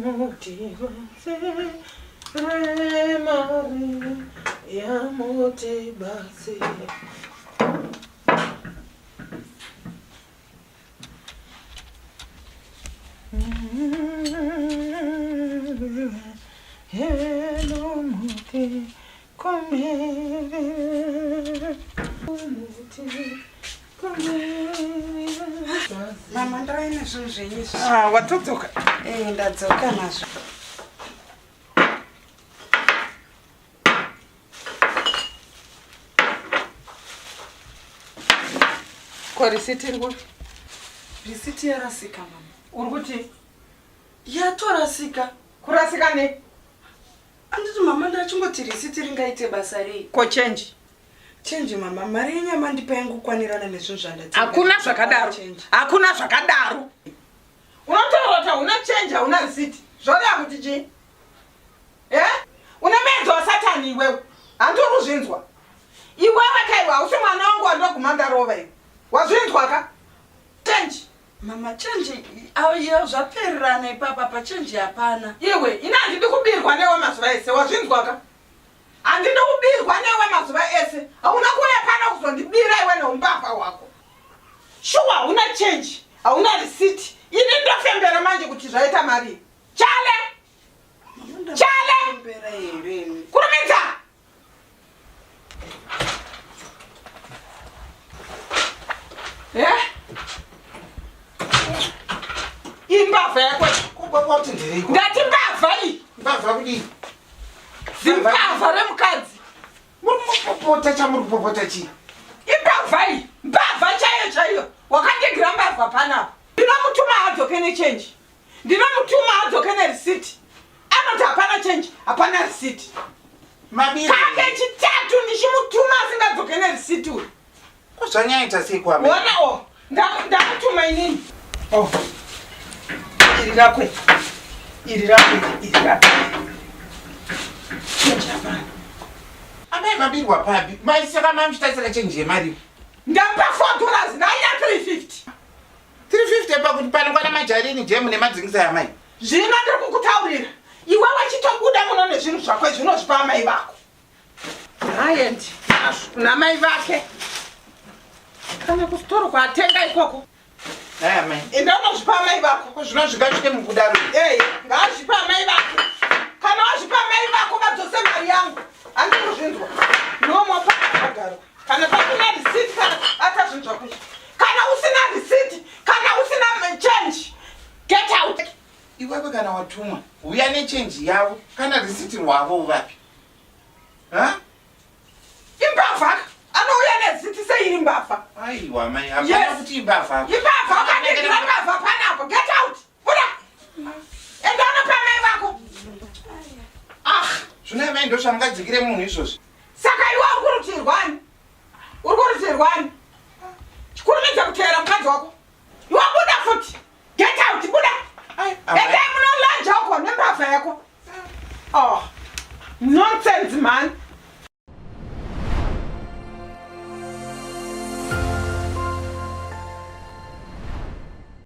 Mutibatsire Maria mutibatsire. Hello, muti Mama ndauya nezvinhu zvenyu izvi. Ah, watodzoka? Eh, ndadzoka nazvo. Ko risiti iri kupi? Risiti yarasika mama. Uri kuti? Yatorasika. Kurasika nei? Anditi mama ndachingoti risiti ringaite basa rei? Ko change? Change mama, mari yenyu yamandipa yangokwanirana nezvinhu zvandatenga. Hakuna zvakadaro. Hakuna zvakadaro. Unotaura kuti hauna change, hauna risiti. Zvoreva kuti chii? Eh? Une medzo wasatani iwewe. Handiuri kuzvinzwa. Iwewe kaiwe hausi mwana wangu wandoguma ndarova iwe. Wazvinzwa ka? Change. Mama change ayo zvapererana ipapa pa change hapana. Iwe ini handidi kubirwa newe mazuva ese wazvinzwa ka? Handidi kubirwa newe mazuva ese. Hauna kuuya pano kuzondibira iwe neumbavha hwako. Shuwa hauna change, hauna receipt. Ini ndofembera manje kuti zvaita mari. Chale! Chale! Kurumidza! Eh? Imbavha yako. Kubaba kuti ndiriko. Ndati mbavha iyi. Mbavha kudii? Zimbavha remukadzi. Muri kupopota chamuri kupopota chii? Imbavha iyi. Mbavha chaiyo chaiyo. Wakandigira mbavha panapa. Ndinomutuma adzoke nechenji. Ndinomutuma adzoke nerisiti. Anoti hapana change, hapana receipt. Mabiri. Kake chitatu ndichimutuma asingadzoke nereceipt uyu. Ko zvanyaita sei kwame? Wona o, ndamutuma inini. Oh. Iri rako iri. Iri rako iri, iri rako. Change hapana. Amai mabirwa papi? Mai saka mai muchitarisira change yemari. Ndapa 4 dollars, ndaida 350. 350 pakuti panokwana majarini jemu nemadzingisa yamai. Zvino ndiri kukutaurira iwe wachitobuda muno nezvinhu zvako izvi unozvipa amai vako. Haaendi nazvo kuna mai vake kana kusitoro kwaatenga ikoko. Hai amai. Enda unozvipa amai vako. Zvino zvingasvike mukudaro. Ee, ngaazvipe amai vake. Kana wazvipa amai vako vadzose mari yangu. Handiri kuzvinzwa. Nomo pakagarwa. Kana pasina receipt kana bata zvinhu zvako izvi. Kana usina receipt, kana usina change. Get out. Iwewe kana watumwa, huya nechange yavo kana receipt rwavo uvapi. Ha? Imbavha. Anouya neziti sei iri mbavha? Aiwa mai, hapana Yes. kuti imbavha. Imbavha ukandigira mbavha panapa. Get out. Buda. Enda unopa mai vako. Ah, zvino amai ndozvamungadzikire munhu izvozvi. Saka iwe uri kurutirwani? Uri kurutirwani? Chikurumidza kuteera mukadzi wako.